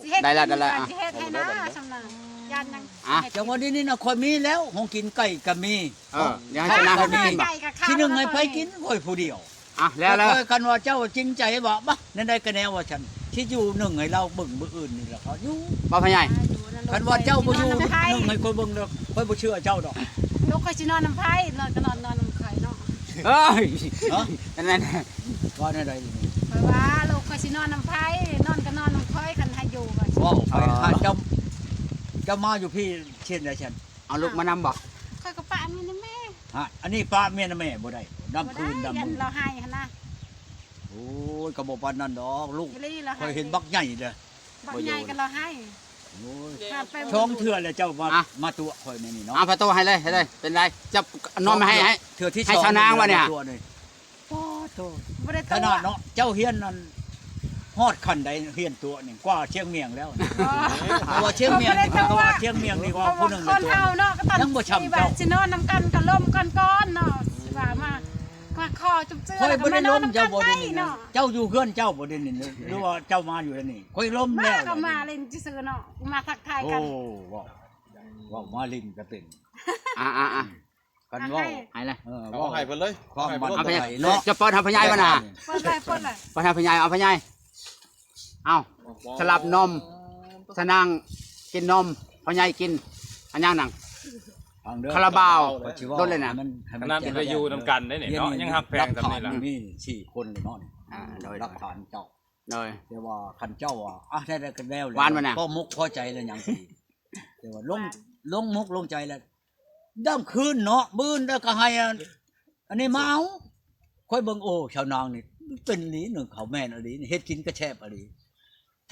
ຊິເຮັດ ໄດ້ລະ ໄດ້ລະ ກິນ ອ່ະ ຊິເຮັດໃຫ້ນາ ອ່ະ ຊຳນາ ຢ້ານຫຍັງ ອ່ະ ຈັງຫວະນີ້ນີ້ນະ ຂ້ອຍມີແລ້ວ ຫ້ອງກິນໄກ່ກໍມີ ເອີ ຢ່າໃຫ້ຊະນາເພິ່ນກິນ ເຂົ້າໄກ່ກໍຂ້າວ ຊິໜຶ່ງໃຫ້ໃຜກິນ ຂ້ອຍຜູ້ດຽວ ອ່ະ ແລ້ວ ແລ້ວ ຂ້ອຍ ຄັນວ່າເຈົ້າຈິງໃຈວ່າ ບະ ແນວໃດກໍແນວວ່າຊັ້ນ ຊິຢູ່ໜຶ່ງໃຫ້ລາວເບິ່ງມື້ອື່ນນີ້ລະ ເຂົາຢູ່ ບໍ່ພໍ່ໃຫຍ່ ອ່າ ຢູ່ນະ ຄັນວ່າເຈົ້າບໍ່ຢູ່ ຊິນອນນຳໃຜ ໜຶ່ງໃຫ້ຂ້ອຍເບິ່ງເດີ ຂ້ອຍບໍ່ເຊື່ອເຈົ້າດອກ ລູກຂ້ອຍຊິນອນນຳໃຜ ນອນກໍນອນ ນອນນຳຂ້ອຍເນາະ ເອີຍ ຮະ ອັນນັ້ນ ວ່າແນວໃດນີ້ ຂ້ອຍວ່າລູກຂ້ອຍຊິນອນນຳໃຜ ນອນກໍນອນນຳຂ້ອຍ ຄັນໃຫ້ຢູ່ວ່າ ເວົ້າໄປ ອໍ ຫາເຈົ້າ ເຈົ້າມາຢູ່ພີ້ເຊັ່ນໃດຊັ້ນ ເອົາລູກມານຳບໍ່ ຂ້ອຍກໍປະເມຍນຳແມ່ ຮະ ອັນນີ້ປະເມຍນຳແມ່ບໍ່ໄດ້ ນຳຄືນນຳ ຢ້ານລາວໃຫ້ຫັ້ນນະ ໂອ້ຍ ກໍບໍ່ປານນັ້ນດອກລູກ ອີ່ຫຼີລະ ຂ້ອຍເຫັນບັກໃຫຍ່ເດ້ ບັກໃຫຍ່ກໍລາວໃຫ້ ໂອ້ຍ ສອງເທື່ອແລ້ວເຈົ້າມາ ອ່ະ ມາຕົວະຂ້ອຍໃນນີ້ເນາະ ອ່ະ ປະຕູໃຫ້ເລີຍ ໃຫ້ເລີຍ ເປັນໄດ ຈັບນອມໃຫ້ ໃຫ້ ເທື່ອທີສອງ ໃຫ້ຊາວນາງວະນີ້ ຕົວະນີ້ ປາໂທ ບໍ່ໄດ້ຕົວະ ຂະໜາດເນາະ ເຈົ້າຮຽນນັ້ນຮອດຂັ້ນໃດ ຮຽນຕົວະນີ້ ກວ່າຊຽງມຽງແລ້ວ ອໍ ເພາະວ່າຊຽງມຽງນີ້ ບໍ່ໄດ້ຕົວະ ເພາະວ່າຊຽງມຽງນີ້ວ່າຜູ້ໜຶ່ງ ຄົນເຮົາເນາະ ກໍຕ້ອງ ຍັງບໍ່ຊ່ຳເຈົ້າ ຊິນອນນຳກັນກໍລົມກັນກ່ອນເນາະ ຊິວ່າມາ ມາຂໍຈຸບເຈື່ອ ຂ້ອຍບໍ່ໄດ້ລົມເຈົ້າບໍ່ໄດ້ນີ້ນະ ເຈົ້າຢູ່ເຮືອນເຈົ້າບໍ່ໄດ້ນີ້ ຫຼືວ່າເຈົ້າມາຢູ່ແຖວນີ້ ຂ້ອຍລົມແລ້ວ ມາກໍມາຫຼິ້ນຊື່ໆເນາະ ມາທັກທາຍກັນ ໂອ້ ເວົ້າ ເວົ້າມາຫຼິ້ນກໍເປັນ ອ່າໆໆ ຄັນເວົ້າ ໃຫ້ລະ ເອີ ເວົ້າໃຫ້ເພິ່ນເລີຍ ຄວາມມັນໃຈເນາະ ຈະປ້ອນໃຫ້ພໍ່ໃຫຍ່ມັນນະ ປ້ອນເລີຍ ປ້ອນເລີຍ ປ້ອນໃຫ້ພໍ່ໃຫຍ່ ເອົາພໍ່ໃຫຍ່ ເອົາ ສະຫຼັບນົມ ຊານາງກິນນົມ ພໍ່ໃຫຍ່ກິນ ອັນຫຍັງນັ້ນ ຟັງເດີ ຄາລາບາວ ຂ້ອຍຊິເວົ້າ ໂດນເລີຍນະ ໃຫ້ມັນ ໃຫ້ມັນ ຂະໜາດບໍ່ໄດ້ຢູ່ນຳກັນໄດ໋ນີ້ເນາະ ຍັງຮັກແພງສ່ຳນີ້ລະ ມີສີ່ຄົນເລີຍເນາະນີ້ ອ່າ ໂດຍ ຫຼັກຖານເຈົ້າ ໂດຍ ແຕ່ວ່າຄັນເຈົ້າວ່າ ອ່ະ ແນວໃດກໍແນວແລ້ວ ຫວານບໍ່ນະ ພໍມຸກພໍໃຈແລ້ວຫຍັງດີ ແຕ່ວ່າລົງ ລົງມຸກລົງໃຈແລ້ວ ດຳຄືນເນາະ ມື້ອື່ນແລ້ວກໍໃຫ້ອັນ ອັນນີ້ມາເອົາ ຂ້ອຍເບິ່ງ ໂອ້ ຊາວນາງນີ້ເປັນອີ່ຫຼີໜຶ່ງເຂົ້າແມ່ນອີ່ຫຼີ ເຮັດກິນກໍແຊບອີ່ຫຼີ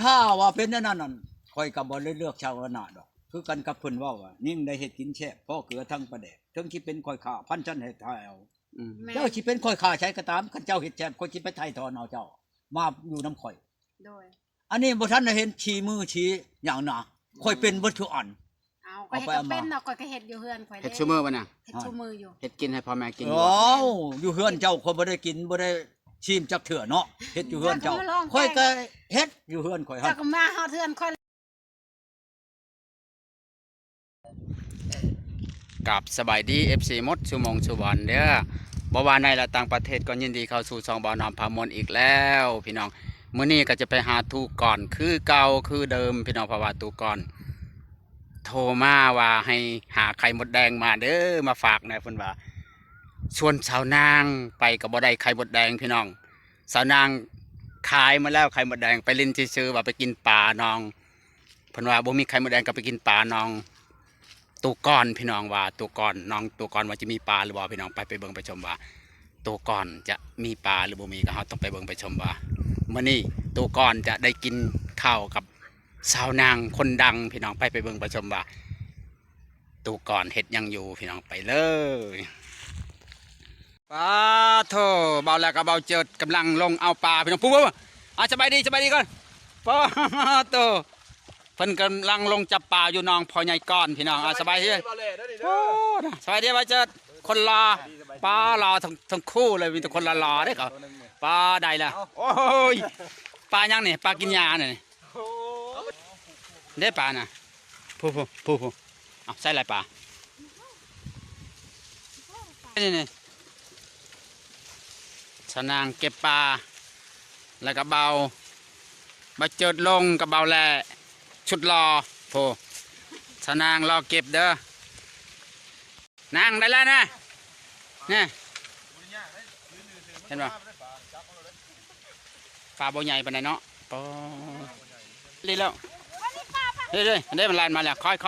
ຖ້າວ່າເປັນແນວນັ້ນນັ້ນ ຂ້ອຍກໍບໍ່ໄດ້ເລືອກຊາວນາດອກ ຄືກັນກັບເພິ່ນເວົ້າວ່າ ຍິ່ງໄດ້ເຮັດກິນແຊບ ພໍເກືອທັງປາແດກ ເຖິງຊິເປັນຂ້ອຍຂ້າພັນຊັ້ນໃຫ້ຖ່າຍເອົາ ອືມ ເຈົ້າຊິເປັນຂ້ອຍຂ້າໃສກໍຕາມ ຄັນເຈົ້າເຮັດແຊບ ຂ້ອຍຊິໄປໄຖ່ຖອນເອົາເຈົ້າ ມາຢູ່ນຳຂ້ອຍ ໂດຍ ອັນນີ້ບໍ່ທັນໄດ້ເຫັນຊີ້ມືຊີ້ຫຍັງນະ ຂ້ອຍເປັນເບິດທຸກອັນ ເອົາ ຂ້ອຍເຮັດກໍເປັນເນາະ ຂ້ອຍກໍເຮັດຢູ່ເຮືອນຂ້ອຍ ເຮັດຊຸມື້ບໍ່ນະ ເຮັດຊຸມື້ຢູ່ ເຮັດກິນໃຫ້ພໍ່ແມ່ກິນ ເອີ ຢູ່ເຮືອນເຈົ້າ ຂ້ອຍບໍ່ໄດ້ກິນ ບໍ່ໄດ້ຊີມຈັກເທື່ອເນາະ ເຮັດຢູ່ເຮືອນເຈົ້າ ຂ້ອຍກໍເຮັດຢູ່ເຮືອນຂ້ອຍ ເຈົ້າກໍມາຮອດເຮືອນຂ້ອຍ ກາບສະບາຍດີ ເອັຟຊີ ໝົດສູ່ໝ່ອງສູ່ບ່ອນເດີ ບໍ່ວ່າໃນ ແລະ ຕ່າງປະເທດກໍຍິນດີເຂົ້າສູ່ຊ່ອງບ່າວນ້ອຍພາມ່ວນອີກແລ້ວພີ່ນ້ອງ ມື້ນີ້ກໍຈະໄປຫາຕູກ່ອນຄືເກົ່າຄືເດີມພີ່ນ້ອງ ເພາະວ່າຕູກ່ອນໂທມາວ່າໃຫ້ຫາໄຂ່ມົດແດງມາເດີ ມາຝາກແດ່ ເພິ່ນວ່າ ຊວນສາວນາງໄປກໍບໍ່ໄດ້ໄຂ່ມົດແດງພີ່ນ້ອງ ສາວນາງຂາຍໝົດແລ້ວໄຂ່ມົດແດງ ໄປຫຼິ້ນຊື່ໆ ວ່າໄປກິນປາໜອງ ເພິ່ນວ່າບໍ່ມີໄຂ່ມົດແດງກໍໄປກິນປາໜອງຕູກ່ອນ ພີ່ນ້ອງວ່າຕູກ່ອນ ໜອງຕູກ່ອນວ່າຈະມີປາຫຼືບໍ່ ພີ່ນ້ອງ ໄປ ໄປເບິ່ງໄປຊົມວ່າຕູກ່ອນຈະມີປາຫຼືບໍ່ມີ ກໍເຮົາຕ້ອງໄປເບິ່ງໄປຊົມວ່າມື້ນີ້ຕູກ່ອນຈະໄດ້ກິນເຂົ້າກັບສາວນາງຄົນດັງ ພີ່ນ້ອງ ໄປ ໄປເບິ່ງໄປຊົມວ່າ ຕູກ່ອນເຮັດຫຍັງຢູ່ ພີ່ນ້ອງ ໄປເລີຍ ປາໂທ ເບົາແລະກັບເບົາເຈີດກຳລັງລົງເອົາປາ ພີ່ນ້ອງ ຜູ້ ຜູ້ ອ່າ ສະບາຍດີ ສະບາຍດີກ່ອນ ປາໂທ ເພິ່ນກຳລັງລົງຈັບປາຢູ່ໜອງພໍ່ໃຫຍ່ກ່ອນ ພີ່ນ້ອງ ອ່າ ສະບາຍດີ ໂອ້ ສະບາຍດີເບົາເຈີດ ຄົນຫຼໍ່ ປາຫຼໍ່ທັງ ທັງຄູ່ເລີຍ ມີແຕ່ຄົນຫຼໍ່ໆເດ້ເຂົາ ປາໄດ້ລະ ໂອ້ຍ ປາຫຍັງນີ້ ປາກິນຫຍ້ານີ້ ເດ້ປານະ ຜູ້ ຜູ້ ຜູ້ ຜູ້ ເອົາໃສ່ຫຼາຍປາ ນີ້ ນີ້ ສາວນາງເກັບປາ ແລ້ວກໍເບົາ ມາເຈີດລົງກັບເບົາແຫຼະ ຊຸດຫຼໍ່ ໂພ ສາວນາງລໍເກັບເດີ. ນາງໄດ້ແລ້ວນະ ນີ້ ເຫັນບໍ່ ປາບໍ່ໃຫຍ່ປານໃດເນາະ ປາ ນີ້ແລ້ວ ເດ້ ເດ້ ເດ້ ມັນລານມາແລ້ວ ຄ່ອຍໆ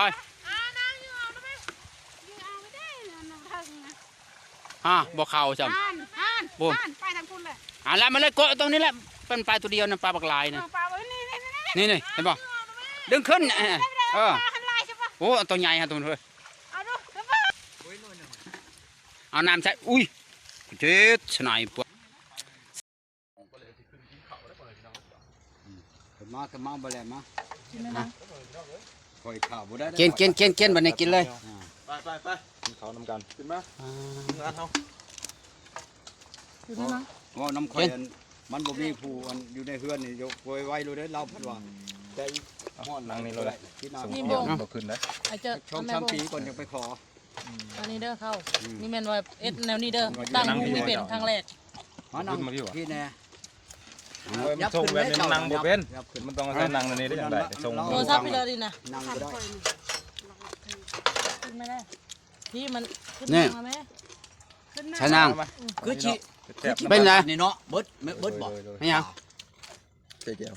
ຮະ ບໍ່ເຂົ້າຊ້ຳ ຫັ້ນ ຫັ້ນ ໂອ້ ຫັ້ນ ໄປທາງພຸ້ນເລີຍ ອ່າ ລານມາເລີຍ ກົດຕົງນີ້ແຫຼະ ເປັນປາຕົວດຽວນະ ປາບັກຫຼາຍນະ ເອີ ປາ ນີ້ ນີ້ ນີ້ ນີ້ ນີ້ ນີ້ ເຫັນບໍ່ ດຶງຂຶ້ນ ເອີ ເອີ ປາຫັ້ນຫຼາຍໃຊ່ປະ ໂອ້ ຕົວໃຫຍ່ຫັ້ນຕົວເຮີ້ຍ ເອົາດູ ເອົານ້ຳໃສ່ ອຸ້ຍ ເຈັດສະໄນປະ ຂຶ້ນມາ ຂຶ້ນມາ ບໍ່ແລ່ນມາ ກິນແລ້ວນະ ຂ້ອຍຂ້າບໍ່ໄດ້ ກິນ ກິນ ກິນ ກິນ ບັດນີ້ກິນເລີຍ ອ່າ ໄປ ໄປ ໄປ ກິນເຂົ້ານຳກັນ ຂຶ້ນມາ ອ່າ ທີມງານເຮົາ ເວົ້ານຳຂ້ອຍ ອັນ ມັນບໍ່ມີຜູ້ ອັນ ຢູ່ໃນເຮືອນນີ້ ຍົກໄວໆໂລດເດ້ ລາວເພິ່ນວ່າ ແຕ່ ຮ້ອນ ນັ່ງນີ້ໂລດ ກິນເອົາ ນີ້ບໍ່ ບໍ່ຂຶ້ນໄດ໋ ອາເຈີ ສອງສາມປີກ່ອນຈັ່ງໄປຂໍ ອັນນີ້ເດີເຂົ້າ ອືມ ນີ້ແມ່ນວ່າເຮັດແນວນີ້ເດີ ຕັ້ງວງນີ້ເປັນຄັ້ງແລກ ມານັ່ງ ຂຶ້ນມາພີ່ຫວາ ພີ່ແນ່ ເອີຍ ມັນສົ່ງແບບນີ້ມັນນັ່ງບໍ່ເປັນ ມັນຕ້ອງອາໄສນັ່ງແນວນີ້ໄດ້ຈັ່ງໃດ ສົ່ງ ໂທລະສັບໄປເລີຍນີ້ນະ ນັ່ງກໍໄດ້ ຂຶ້ນມາໄດ້ ພີ່ມັນຂຶ້ນມາແມ່ ໃສ່ນັ່ງ ຄືຊິ ຄືຊິເປັນໄດ໋ ນີ້ເນາະ ເບິດ ເບິດບໍ່ ເປັນຫຍັງ?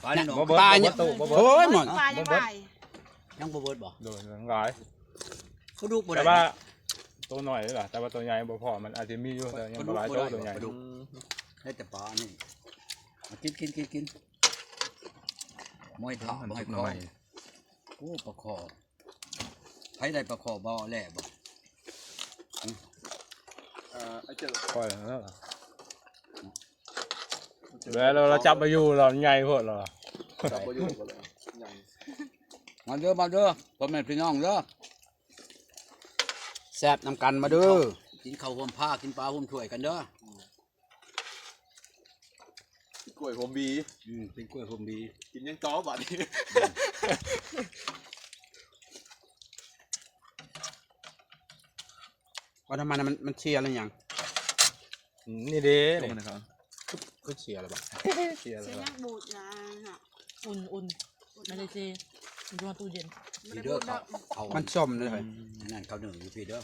ປານີ້ເນາະ ບໍ່ເບິດ ປານີ້ ບໍ່ເບິດ ບໍ່ເບິດ ໂອ້ຍ ໝົດ ປາຍັງຫຼາຍ ຍັງບໍ່ເບິດບໍ່? ໂດຍ ຍັງຫຼາຍ ປາດຸກບໍ່ໄດ້ ແຕ່ວ່າໂຕນ້ອຍເດ້ລະ ແຕ່ວ່າໂຕໃຫຍ່ບໍ່ພໍ ມັນອາດຈະມີຢູ່ ແຕ່ຍັງບໍ່ຫຼາຍໂຕ ໂຕໃຫຍ່ ປາດຸກ ອືມ ໄດ້ແຕ່ປານີ້ ມາກິນ ກິນ ກິນ ກິນ ໝອຍຖາ ໝອຍຂອງ ໂອ້ ປາຄໍ່ ໃຜໄດ້ປາຄໍ່ບໍ່ແລ້ວບໍ່? ເອີ ໄອ້ເຈີ ຂ້ອຍເນາະ ແລ້ວລາວຈັບບໍ່ຢູ່ລາວໃຫຍ່ໂພດລາວ ຈັບບໍ່ຢູ່ກໍແລ້ວ ໃຫຍ່ ມາເດີ ມາເດີ ພໍ່ແມ່ພີ່ນ້ອງເດີ ແຊບນຳກັນ ມາເດີ ກິນເຂົ້າຮ່ວມພາ ກິນປາຮ່ວມຖ້ວຍກັນເດີ ອືມ ກິນກ້ວຍໂຮມບີ ອືມ ກິນກ້ວຍໂຮມບີ ກິນຫຍັງຕໍ່ບາດນີ້ ວ່າທຳໄມມັນ ມັນເຊຍແລ້ວຫຍັງ? ອືມ ນີ້ເດ້ ຕົວມັນນະ ຄື ຄືເຊຍແລ້ວບໍ່? ເຊຍແລ້ວ ເຊຍຍັງບູດນະ ອຸ່ນໆ ມັນເຊຍ ມັນຢູ່ຕູ້ເຢັນ ບໍ່ໄດ້ບູດດອກ ມັນສົ້ມເດ້ ອືມ ອັນນັ້ນເຂົ້າໜຶ້ງຢູ່ພີ້ເດີ ອ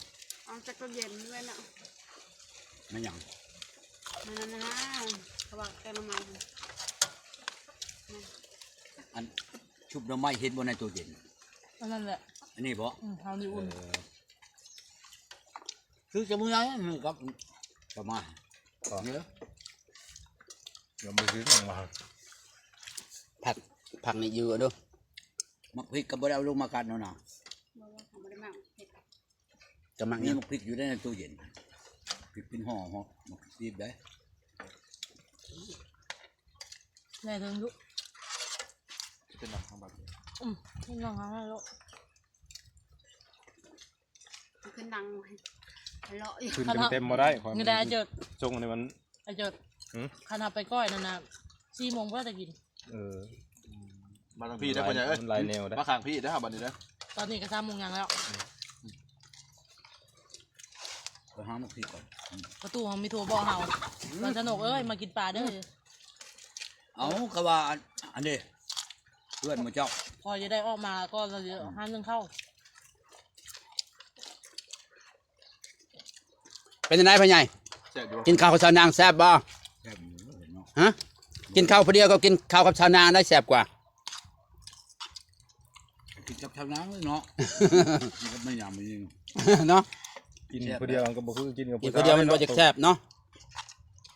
ອກຈາກຕູ້ເຢັນເລີຍນະ ແມ່ນຫຍັງ? ອັນນັ້ນນະ ເຂົາວ່າແກງໜໍ່ໄມ້ ອັນຊຸບໜໍ່ໄມ້ເຫັນບໍ່ໃນຕູ້ເຢັນ? ອັນນັ້ນແຫຼະ ອັນນີ້ບໍ່? ອືມ ເຮົານີ້ອຸ່ນ ເອີ ຄືຈະເມື່ອຍ ກັບ ກັບມາ ເອີ ຍັງບໍ່ເຫັນຫຍັງວ່າ ຜັກ ຜັກນີ້ຢູ່ເດີ ໝາກພິກກໍບໍ່ໄດ້ເອົາລົງມາກັດເນາະນາ ບໍ່ ບໍ່ໄດ້ໝາກພິກ ກໍໝາກ ມີໝາກພິກຢູ່ໃນຕູ້ເຢັນ ພິກເປັນຫໍ່ ໝາກພິກດິບໄດ໋ ແນ່ເຖິງຢູ່ ເປັນຫຍັງຂອງບັດ ອືມ ເປັນຫຍັງຂອງມັນໂລດ ຂຶ້ນນັ່ງເລາະຢູ່ ຂຶ້ນເຕັມໆບໍ່ໄດ້ ຂ້ອຍ ນີ້ໄດ້ ເຈີ ສົ່ງໃຫ້ມັນ ໄອ້ເຈີ ຫື ຄັນເຮົາໄປກ້ອຍນັ້ນນະ ສີ່ໂມງບໍ່ໄດ້ກິນ ເອີ ມາທາງພີ້ໄດ້ ພໍ່ໃຫຍ່ເອີຍ ມັນຫຼາຍແນວເດ້ ມາຂ້າງພີ້ເດີ ບັດນີ້ເດີ ຕອນນີ້ກໍສາມໂມງຫຍັງແລ້ວ ໄປຫາໝາກພິກກ່ອນ ປະຕູເຮົາມີໂທບອກເຮົາ ວ່າ ສະໜົກເອີຍ ມາກິນປາເດີ ເອົາ ກໍວ່າ ອັນ ອັນນີ້ ເພື່ອນໝູ່ເຈົ້າ ພໍຈະໄດ້ອອກມາກ່ອນ ແລ້ວຊິຫາໜຶ້ງເຂົ້າ ເປັນຈັ່ງໃດພໍ່ໃຫຍ່? ແຊບຢູ່ ກິນເຂົ້າກັບຊາວນາງແຊບບໍ່? ແຊບຢູ່ເນາະ ຮະ ກິນເຂົ້າຜູ້ດຽວກັບກິນເຂົ້າກັບຊາວນາງໃດແຊບກວ່າ? ກິນກັບຊາວນາງເນາະ ມັນກໍບໍ່ຍາມມັນຍິງເນາະ ກິນຜູ້ດຽວມັນກໍບໍ່ຄືກິນກັບ ກິນຜູ້ດຽວມັນບໍ່ຈັກແຊບເນາະ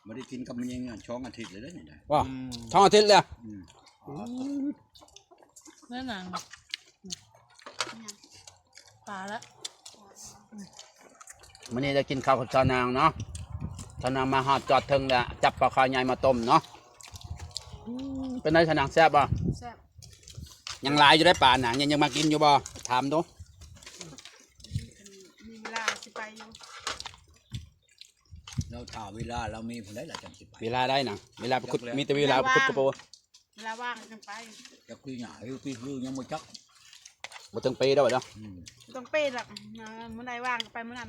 ບໍ່ໄດ້ກິນກັບມັນຍິງສອງອາທິດແລ້ວເດ້ນີ້ນະ ບໍ່ ອືມ ສອງອາທິດແລ້ວ ອືມ ອືມ ແມ່ນຫຍັງ? ປາລະ ມື້ນີ້ໄດ້ກິນເຂົ້າກັບຊາວນາງເນາະ ຊາວນາງມາຮອດຈອດເທິງແລ້ວ ຈັບປາຄາວໃຫຍ່ມາຕົ້ມເນາະ ອືມ ເປັນໃດຊາວນາງ ແຊບບໍ່? ແຊບ ຍັງຫຼາຍຢູ່ໄດ໋ປານະ ຍັງ ຍັງມາກິນຢູ່ບໍ່? ຖາມດູ ມີເວລາຊິໄປຢູ່ ລາວຖ້າເວລາລາວມີພຸ້ນໃດ໋ລາວຈັ່ງຊິໄປ ເວລາໃດນະ? ເວລາໄປຂຸດ ມີແຕ່ເວລາໄປຂຸດກະປູ ເວລາວ່າງຈັ່ງໄປ ຈັກປີໜ້າ ເອີ ປີຄືຍັງບໍ່ຈັກ ບໍ່ເຖິງປີດອກເນາະ ອືມ ບໍ່ເຖິງປີດອກ ມື້ໃດວ່າງກໍໄປມື້ນັ້ນ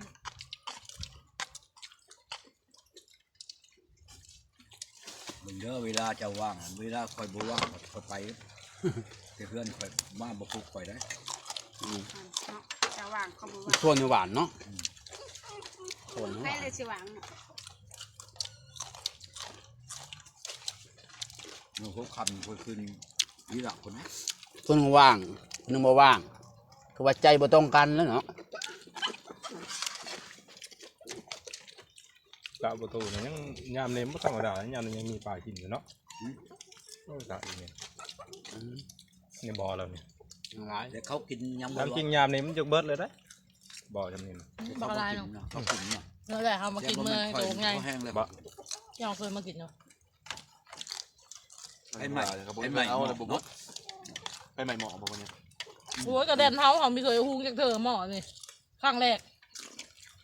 ເບິ່ງເດີ ເວລາເຈົ້າວ່າງ ເວລາຂ້ອຍບໍ່ວ່າງ ຂ້ອຍໄປ ແຕ່ເຮືອນຂ້ອຍມາບໍ່ປຸກຂ້ອຍໄດ໋ ອືມ ເນາະ ເຈົ້າວ່າງ ຂ້ອຍບໍ່ວ່າງ ຊວນຢູ່ຫວານເນາະ ອືມ ຊວນຢູ່ຫວານ ໃຜເລີຍຊິວ່າງເນາະ ມື້ຫົກຄ່ຳຂ້ອຍຂຶ້ນ ນີ້ລະຄົນ ຄົນວ່າງ ຄົນໜຶ່ງບໍ່ວ່າງ ຄືວ່າໃຈບໍ່ຕົງກັນແລ້ວເນາະ ກະປະຕູນີ້ຍັງ ຍາມນີ້ບໍ່ທຳມະດາ ຍາມນີ້ຍັງມີປາກິນຢູ່ເນາະ ອືມ ໂອ້ຍ ຕາຍອີ່ນີ້ ອືມ ໃນບໍ່ເຮົານີ້ ຫຼາຍ ແຕ່ເຂົາກິນຍັງບໍ່ ຕາມຈິງຍາມນີ້ມັນຈະເບິດເລີຍເດ້ ບໍ່ຈຳນີ້ນະ ອືມ ເຂົາບໍ່ກິນເນາະ ເຂົາກິນເນາະ ແລ້ວແຫຼະ ເຮົາມາກິນມື້ໂຕໃຫຍ່ ບໍ່ ເຮົາເຄີຍມາກິນເນາະ ໄຟໄໝ້ ໄຟໄໝ້ເນາະ ໄຟໄໝ້ໝໍ້ບໍ່ນີ້ ໂອ້ຍ ກະແດນເຮົາ ເຮົາບໍ່ເຄີຍຫຸງຈັກເທື່ອໝໍ້ນີ້ ຄັ້ງແລກ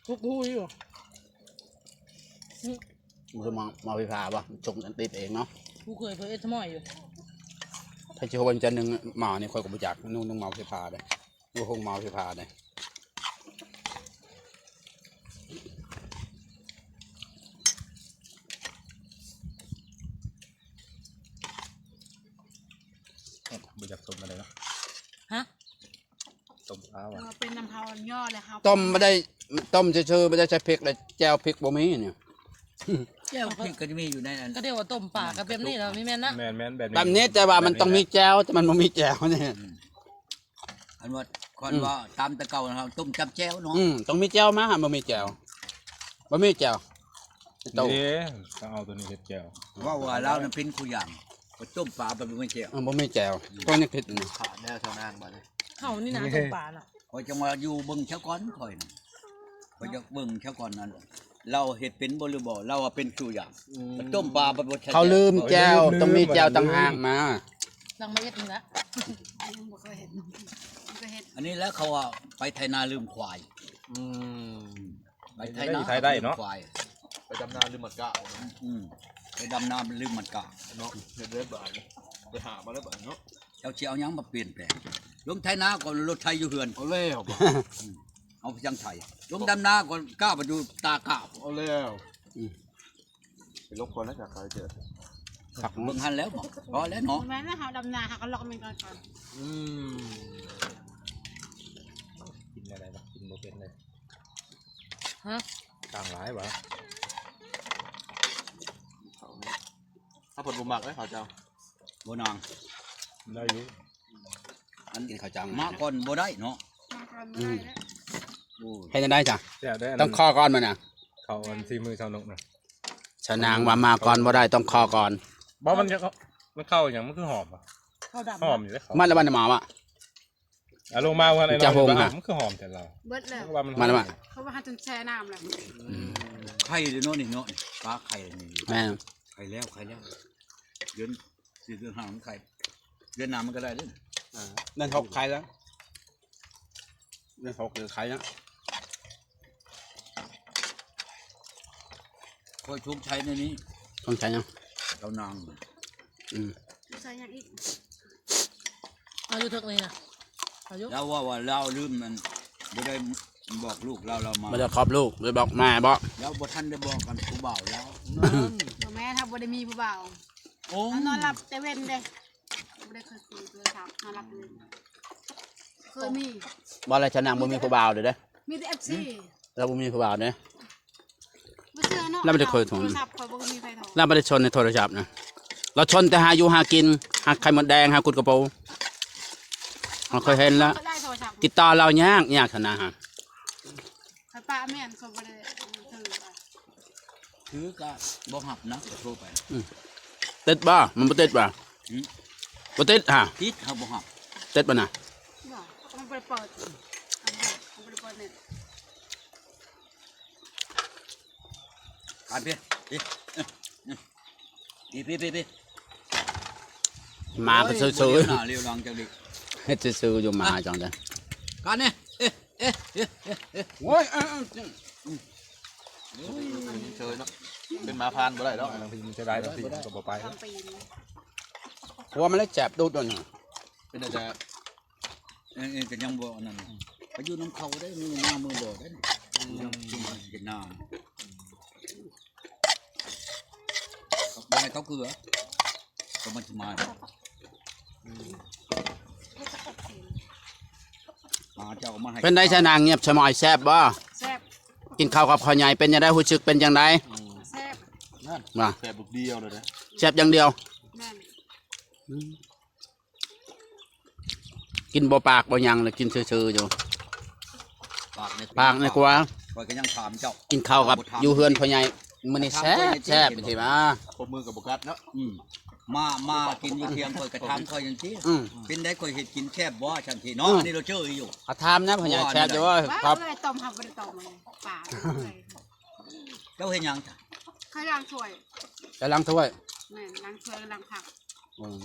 ທຸກຫຸຍຢູ່ ບໍ່ເຄີຍມາ ມາໄຟຟ້າບໍ່ ຊົງອັນຕິດເອງເນາະ ຜູ້ເຄີຍເພິ່ນເຮັດໝໍ້ຢູ່ ໃຜຊິຮູ້ວ່າມັນຈະໜຶ້ງໝໍ້ນີ້ ຂ້ອຍກໍບໍ່ຈັກ. ໜຶ້ງ ໜຶ້ງໝໍ້ໄຟຟ້າເດ້ ໜຶ້ງໂຮງໝໍ້ໄຟຟ້າເດ້. ບໍ່ຢາກຕົ້ມປານໃດເນາະ. ຮະ? ຕົ້ມປາຫວານ ເອີ ເປັນນຳເຮົາຍໍແລ້ວເຮົາ ຕົ້ມບໍ່ໄດ້ ຕົ້ມຊື່ໆ ບໍ່ໄດ້ໃສ່ເຜັກ ແລ້ວແຈ່ວເຜັກບໍ່ມີນີ້. ແຈ່ວເຜັກກໍຈະມີຢູ່ໃນອັນ ກໍເອີ້ນວ່າຕົ້ມປາກໍແບບນີ້ເນາະ ມີແມ່ນນະ? ແມ່ນໆ ແບບນີ້ ແບບນີ້ ແຕ່ວ່າມັນຕ້ອງມີແຈ່ວ ແຕ່ມັນບໍ່ມີແຈ່ວນີ້. ອືມ ອັນວ່າ ອືມ ຄັນວ່າຕາມແຕ່ເກົ່າເຮົາຕົ້ມຈຳແຈ່ວເນາະ. ອືມ ຕ້ອງມີແຈ່ວມາ ຫາບໍ່ມີແຈ່ວ ບໍ່ມີແຈ່ວ ເດ້ ຕ້ອງເອົາໂຕນີ້ເຮັດແຈ່ວ. ເວົ້າວ່າລາວນັ້ນເປັນຄູ່ຢ່າງ ໄປຕົ້ມປາໄປບໍ່ມີແຈ່ວ. ເອີ ບໍ່ມີແຈ່ວ ອືມ ກໍຍັງຜິດຢູ່. ຂາດແລ້ວຊາວນາງບາດນີ້ ເຮົານີ້ນະ ຕົ້ມປານະ. ຂ້ອຍຈັ່ງວ່າຢູ່ເບິ່ງຊະກ່ອນ ຂ້ອຍນະ ຂ້ອຍຢາກເບິ່ງຊະກ່ອນນັ້ນ ລາວເຮັດເປັນບໍ່ຫຼືບໍ່ ລາວວ່າເປັນສູ່ຢ່າງ. ອືມ ຕົ້ມປາໄປບໍ່ ເຂົາລືມແຈ່ວ ເຂົາລືມ ຕ້ອງມີແຈ່ວຕ່າງຫາກມາ. ຫຼັງມາເຮັດນີ້ລະ ຍັງບໍ່ເຄີຍເຮັດ ບໍ່ເຄີຍເຮັດ. ອັນນີ້ແຫຼະເຂົາວ່າໄປໄຖນາລືມຄວາຍ. ອືມ ໄປໄຖນາ ໄປໄຖໄດ້ເນາະ ຄວາຍ ໄປດຳນາລືມມັດກະ. ອືມ ໄປດຳນາລືມມັດກະເນາະ. ເຮັດເລີຍບາດນີ້ ໄປຫາມາແລ້ວບາດນີ້ເນາະ. ເຈົ້າຊິເອົາຫຍັງມາປ່ຽນແປງ? ລົງໄຖນາກໍລົດໄຖຢູ່ເຮືອນ ເອົາແລ້ວ. ອືມ ເອົາໄປຈັ່ງໄຖ ລົງດຳນາກໍກ້າໄປຢູ່ຕາກ້າ ເອົາແລ້ວ. ອືມ ໄປຫຼົບກ່ອນນະ ຈາກໄກເຈີ ຄັກ ເບິ່ງຫັ້ນແລ້ວບໍ່ ພໍແລ້ວເນາະ. ແມ່ນນະ ເຮົາດຳນາເຮົາກໍລັອກມັນກ່ອນ. ອືມ ກິນແນວໃດວະ ກິນບໍ່ເປັນເລີຍ. ຮະ? ຕ່າງຫຼາຍຫວາ? ເຂົານີ້ ຖ້າເພິ່ນບໍ່ມັກເດ້ເຂົາເຈົ້າ ບໍ່ນາງ ໄດ້ຢູ່. ອັນກິນເຂົ້າຈ້າງ ມາກ່ອນບໍ່ໄດ້ເນາະ. ມາກ່ອນບໍ່ໄດ້ເດ້. ອືມ ໂອ້ຍ ເຮັດຈັ່ງໃດຈ້ະ? ແຊບເດ້ ຕ້ອງຂໍກ່ອນມັນນະ. ເຂົ້າອັນສີມືຊາວນົກນະ ຊາວນາງວ່າມາກ່ອນບໍ່ໄດ້ ຕ້ອງຂໍກ່ອນ. ບໍ່ ມັນຈະ ມັນເຂົ້າຫຍັງ ມັນຄືຫອມຫວາ? ເຂົ້າດຳ ຫອມຢູ່ເດ້ ເຂົ້າ ມັນລະມັນໝໍວະ. ອາລົງມາວ່າໄດ້ ຈະຫົງຫະ ມັນຄືຫອມແທ້ລາວ ເບິດແລ້ວ ວ່າມັນ ມາແລ້ວ ເຂົາວ່າຫາຈົນແຊ່ນ້ຳແລ້ວ. ອືມ ໄຂ່ເດ້ເນາະນີ້ເນາະ ປາໄຂ່ນີ້. ແມ່ນ ໄຂ່ແລ້ວ ໄຂ່ແລ້ວ ເດືອນສີ່ເດືອນຫ້າມັນໄຂ່ ເດືອນໜ້າມັນກໍໄດ້ເດ້. ອ່າ ເດືອນຫົກໄຂ່ແລ້ວ ເດືອນຫົກຄືໄຂ່ແລ້ວ. ຂ້ອຍຊົງໄຊໃນນີ້ ຊົງໄຊຫຍັງ? ເຈົ້ານາງ. ອືມ ໃສ່ຫຍັງອີກ? ເອົາຢູ່ເທິງນີ້ນະ ເອົາຢູ່. ລາວເວົ້າວ່າລາວລືມນັ້ນ ບໍ່ໄດ້ບອກລູກລາວ ລາວມາ ບໍ່ໄດ້ຂອບລູກ ບໍ່ໄດ້ບອກແມ່ບໍ? ລາວບໍ່ທັນໄດ້ບອກກັນຜູ້ບ່າວລາວ. ນັ້ນ ບໍ່ແມ່ນ ເຮົາບໍ່ໄດ້ມີຜູ້ບ່າວ. ໂອ້ ເຮົານອນຫຼັບແຕ່ເວັນເດ້ ບໍ່ໄດ້ເຄີຍຄຸຍໂທລະສັບ ນອນຫຼັບແຕ່ເວັນ. ເຄີຍມີ ບໍ່ແລ້ວຊະນາງບໍ່ມີຜູ້ບ່າວເດ້ ມີແຕ່ເອັຟຊີ. ລາວບໍ່ມີຜູ້ບ່າວເດ້ ບໍ່ເຊື່ອເນາະ. ລາວບໍ່ໄດ້ເຄີຍໂທລະສັບ ຂ້ອຍບໍ່ມີໃຜໂທ ລາວບໍ່ໄດ້ຊົນໃນໂທລະສັບນະ. ລາວຊົນແຕ່ຫາຢູ່ຫາກິນ ຫາໄຂ່ມົດແດງ ຫາກຸດກະປູ. ເຮົາເຄີຍເຫັນລະ ຕິດຕໍ່ລາວຍາກ ຍາກຂະໜາດຫັ້ນ. ຂ້ອຍປະແມ່ນ ຂ້ອຍບໍ່ໄດ້ຖື ຖືກໍບໍ່ຮັບນະ ໂທໄປ. ອືມ ຕິດບໍ່? ມັນບໍ່ຕິດບໍ່? ຫືມ ບໍ່ຕິດຫະ? ຕິດ ເຮົາບໍ່ຮັບ. ຕິດບໍ່ນະ? ບໍ່ ມັນບໍ່ໄດ້ເປີດ ມັນບໍ່ໄດ້ເປີດເນັດ. ການເພ ເພ ເພ ເພ ເພ ມາກໍຊື່ໆ ໂອ້ຍ ບໍ່ໄດ້ໜ້າເລວຫຼັງຈັກດິ ເຮັດຊື່ໆຢູ່ ມາຈັ່ງໃດ. ການນີ້ ເອ ເອ ເອ ເອ ໂອ້ຍ ເອີ ເອີ ອືມ ໂອ້ຍ ເຊີຍເນາະ ເປັນໝາຜ່ານບໍ່ໄດ້ດອກ. ບາງທີມັນເສຍດາຍ ບາງທີມັນກໍບໍ່ໄປ. ຫົວມັນເລີຍແຈບດູດໂດນ ເປັນແຕ່ ເອີ ເອີ ກໍຍັງບໍ່ອັນນັ້ນ ໄປຢູ່ນຳເຂົາໄດ້ ມື້ມາມື້ບໍ່ໄດ້ ອືມ ຢູ່ນຳຊຸມເຮັດນາ ບໍ່ໃຫ້ເຂົາເກືອ ກໍມັນຊິມາ ອືມ ມາເຈົ້າກໍມາໃຫ້. ເປັນໃດຊະນາງ ງຽບຊະມອຍ ແຊບບໍ່? ແຊບ. ກິນເຂົ້າກັບເຂົ້າໃຫຍ່ ເປັນຈັ່ງໃດ? ຮູ້ສຶກເປັນຈັ່ງໃດ? ອືມ ແຊບ. ນັ້ນ ວ່າ ແຊບລູກດຽວເລີຍເດ້ ແຊບຢ່າງດຽວ. ແມ່ນ ອືມ ກິນບໍ່ປາກບໍ່ຫຍັງເລີຍ ກິນຊື່ໆຢູ່ ປາກໃນ ປາກໃນກວ່າ. ຂ້ອຍກໍຍັງຖາມເຈົ້າ ກິນເຂົ້າກັບ ບໍ່ຖາມ ຢູ່ເຮືອນພໍ່ໃຫຍ່ມື້ນີ້ແຊບໆ ຊິວ່າ ຄົບມືກໍບໍ່ກັດເນາະ. ອືມ ມາ ມາກິນຢູ່ທ່ຽງ ຂ້ອຍກໍຖາມຂ້ອຍຈັ່ງຊີ້ ອືມ ເປັນໃດ ຂ້ອຍເຮັດກິນແຊບບໍ່ ຊັ້ນຊີ້ເນາະ. ອືມ ອັນນີ້ລາວເຈີຢູ່ ອາ ຖາມນະ ພໍ່ໃຫຍ່ແຊບຢູ່ບໍ່? ວ່າເອີຍ ຕົ້ມ ເຮົາບໍ່ໄດ້ຕົ້ມ ປາ ເຈົ້າເຮັດຫຍັງ? ຂ້ອຍລ້າງຖ້ວຍ ໄປລ້າງຖ້ວຍ. ແມ່ນ ລ້າງຖ້ວຍ ລ້າງຜັກ. ອືມ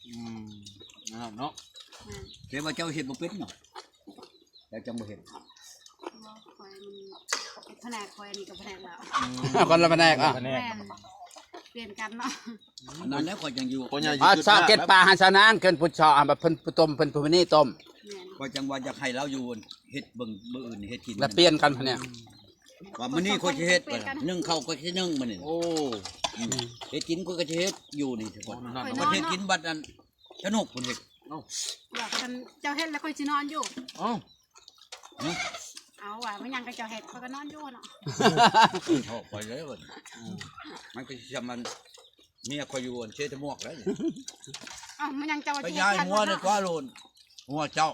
ອືມ ນັ້ນເນາະ ແມ່ນ. ແຕ່ວ່າເຈົ້າເຮັດບໍ່ເປັນເນາະ ແລ້ວຈັ່ງບໍ່ເຮັດ. ບໍ່ ຂ້ອຍມັນເຮັດພະແນກ ຂ້ອຍອັນນີ້ກໍພະແນກລາວ. ອືມ ຄົນລະພະແນກ ຄົນລະພະແນກ ແມ່ນ. ປ່ຽນກັນເນາະ ອັນນັ້ນແຫຼະ ຂ້ອຍຈັ່ງຢູ່ ອ່າຊອກເກັດປາໃຫ້ຊານາງ ເພິ່ນຜູ້ຊອກ ເພິ່ນຜູ້ຕົ້ມ ເພິ່ນຜູ້ນີ້ຕົ້ມ ຂ້ອຍຈັ່ງວ່າຢາກໃຫ້ລາວຢູ່ເຮັດເບິ່ງມື້ອື່ນເຮັດກິນ ລະປ່ຽນກັນຫັ້ນແຫຼະ ວ່າມື້ນີ້ຂ້ອຍຊິເຮັດ ໜຶ້ງເຂົ້າຂ້ອຍຊິໜຶ້ງມື້ນີ້ ໂອ້ ເຮັດກິນຂ້ອຍກໍຊິເຮັດຢູ່ນີ້ທຸກຄົນ ບັດເຮັດກິນບັດນັ້ນສະໜຸກພຸ້ນເຮັດ ວ່າຄັນເຈົ້າເຮັດແລ້ວຂ້ອຍຊິນອນຢູ່ ເອົ້າ ເອົາວ່າມັນຫຍັງກໍເຈົ້າເຮັດຂ້ອຍກໍນອນຢູ່ເນາະ ອອກໄປເລີຍບັດນີ້ ມັນກໍຊິຊ່ຳມັນ ເມຍຂ້ອຍຢູ່ອັນເຊຕະມວກແລ້ວນີ້ ເອົ້າມັນຫຍັງເຈົ້າວ່າ ໄປ ຊິເຮັດ ຍ້າຍຫົວດີກວ່າໂລດ ຫົວເຈົ້າ